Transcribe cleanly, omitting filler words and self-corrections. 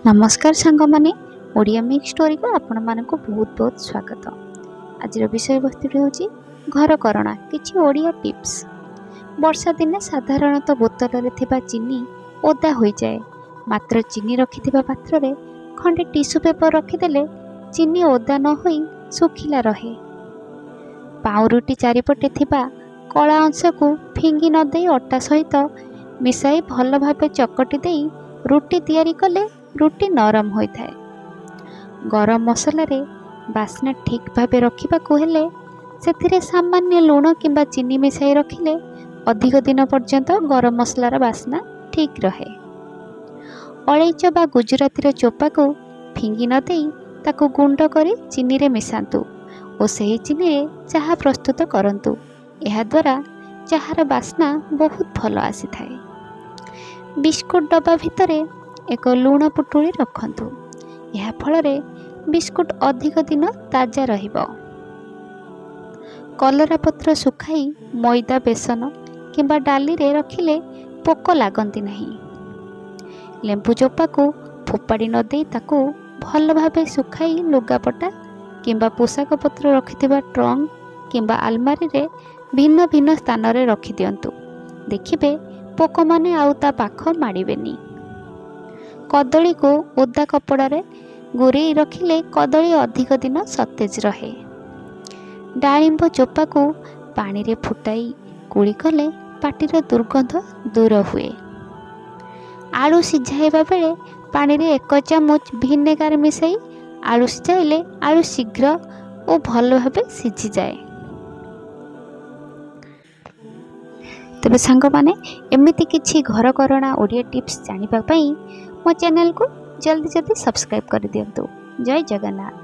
ନମସ୍କାର ସାଙ୍ଗମାନେ, ଓଡ଼ିଆ ମିକ୍ସ ଷ୍ଟୋରିକୁ ଆପଣମାନଙ୍କୁ ବହୁତ ବହୁତ ସ୍ୱାଗତ। ଆଜିର ବିଷୟବସ୍ତୁଟି ହେଉଛି ଘରକରଣା କିଛି ଓଡ଼ିଆ ଟିପ୍ସ। ବର୍ଷା ଦିନେ ସାଧାରଣତଃ ବୋତଲରେ ଥିବା ଚିନି ଓଦା ହୋଇଯାଏ। ମାତ୍ର ଚିନି ରଖିଥିବା ପାତ୍ରରେ ଖଣ୍ଡେ ଟିସୁ ପେପର ରଖିଦେଲେ ଚିନି ଓଦା ନ ହୋଇ ଶୁଖିଲା ରହେ। ପାଉଁରୁଟି ଚାରିପଟେ ଥିବା କଳା ଅଂଶକୁ ଫିଙ୍ଗି ନ ଦେଇ ଅଟା ସହିତ ମିଶାଇ ଭଲ ଭାବେ ଚକଟି ଦେଇ ରୁଟି ତିଆରି କଲେ ରୁଟି ନରମ ହୋଇଥାଏ। ଗରମ ମସଲାରେ ବାସ୍ନା ଠିକ୍ ଭାବେ ରଖିବାକୁ ହେଲେ ସେଥିରେ ସାମାନ୍ୟ ଲୁଣ କିମ୍ବା ଚିନି ମିଶାଇ ରଖିଲେ ଅଧିକ ଦିନ ପର୍ଯ୍ୟନ୍ତ ଗରମ ମସଲାର ବାସ୍ନା ଠିକ୍ ରହେ। ଅଳେଇଚ ବା ଗୁଜୁରାତିର ଚୋପାକୁ ଫିଙ୍ଗି ନ ଦେଇ ତାକୁ ଗୁଣ୍ଡ କରି ଚିନିରେ ମିଶାନ୍ତୁ ଓ ସେହି ଚିନିରେ ଚାହା ପ୍ରସ୍ତୁତ କରନ୍ତୁ। ଏହାଦ୍ୱାରା ଚାହାର ବାସ୍ନା ବହୁତ ଭଲ ଆସିଥାଏ। ବିସ୍କୁଟ ଡବା ଭିତରେ ଏକ ଲୁଣ ପୁଟୁଳି ରଖନ୍ତୁ। ଏହା ଫଳରେ ବିସ୍କୁଟ ଅଧିକ ଦିନ ତାଜା ରହିବ। କଲରା ପତ୍ର ଶୁଖାଇ ମଇଦା, ବେସନ କିମ୍ବା ଡାଲିରେ ରଖିଲେ ପୋକ ଲାଗନ୍ତି ନାହିଁ। ଲେମ୍ବୁ ଚୋପାକୁ ଫୋପାଡ଼ି ନ ଦେଇ ତାକୁ ଭଲ ଭାବେ ଶୁଖାଇ ଲୁଗାପଟା କିମ୍ବା ପୋଷାକ ପତ୍ର ରଖିଥିବା ଟ୍ରଙ୍କ କିମ୍ବା ଆଲମାରିରେ ଭିନ୍ନ ଭିନ୍ନ ସ୍ଥାନରେ ରଖିଦିଅନ୍ତୁ। ଦେଖିବେ ପୋକମାନେ ଆଉ ତା ପାଖ ମାଡ଼ିବେନି। କଦଳୀକୁ ଓଦା କପଡ଼ାରେ ଗୁରେଇ ରଖିଲେ କଦଳୀ ଅଧିକ ଦିନ ସତେଜ ରହେ। ଡାଳିମ୍ବ ଚୋପାକୁ ପାଣିରେ ଫୁଟାଇ କୁଳି କଲେ ପାଟିର ଦୁର୍ଗନ୍ଧ ଦୂର ହୁଏ। ଆଳୁ ସିଝାଇବା ବେଳେ ପାଣିରେ 1 ଚାମଚ ଭିନେଗାର ମିଶାଇ ଆଳୁ ସିଝାଇଲେ ଆଳୁ ଶୀଘ୍ର ଓ ଭଲ ଭାବେ ସିଝିଯାଏ। ତେବେ ସାଙ୍ଗମାନେ, ଏମିତି କିଛି ଘରକରଣା ଓଡ଼ିଆ ଟିପ୍ସ ଜାଣିବା ପାଇଁ ମୋ ଚ୍ୟାନେଲକୁ ଜଲ୍ଦି ଜଲ୍ଦି ସବସ୍କ୍ରାଇବ୍ କରିଦିଅନ୍ତୁ। ଜୟ ଜଗନ୍ନାଥ।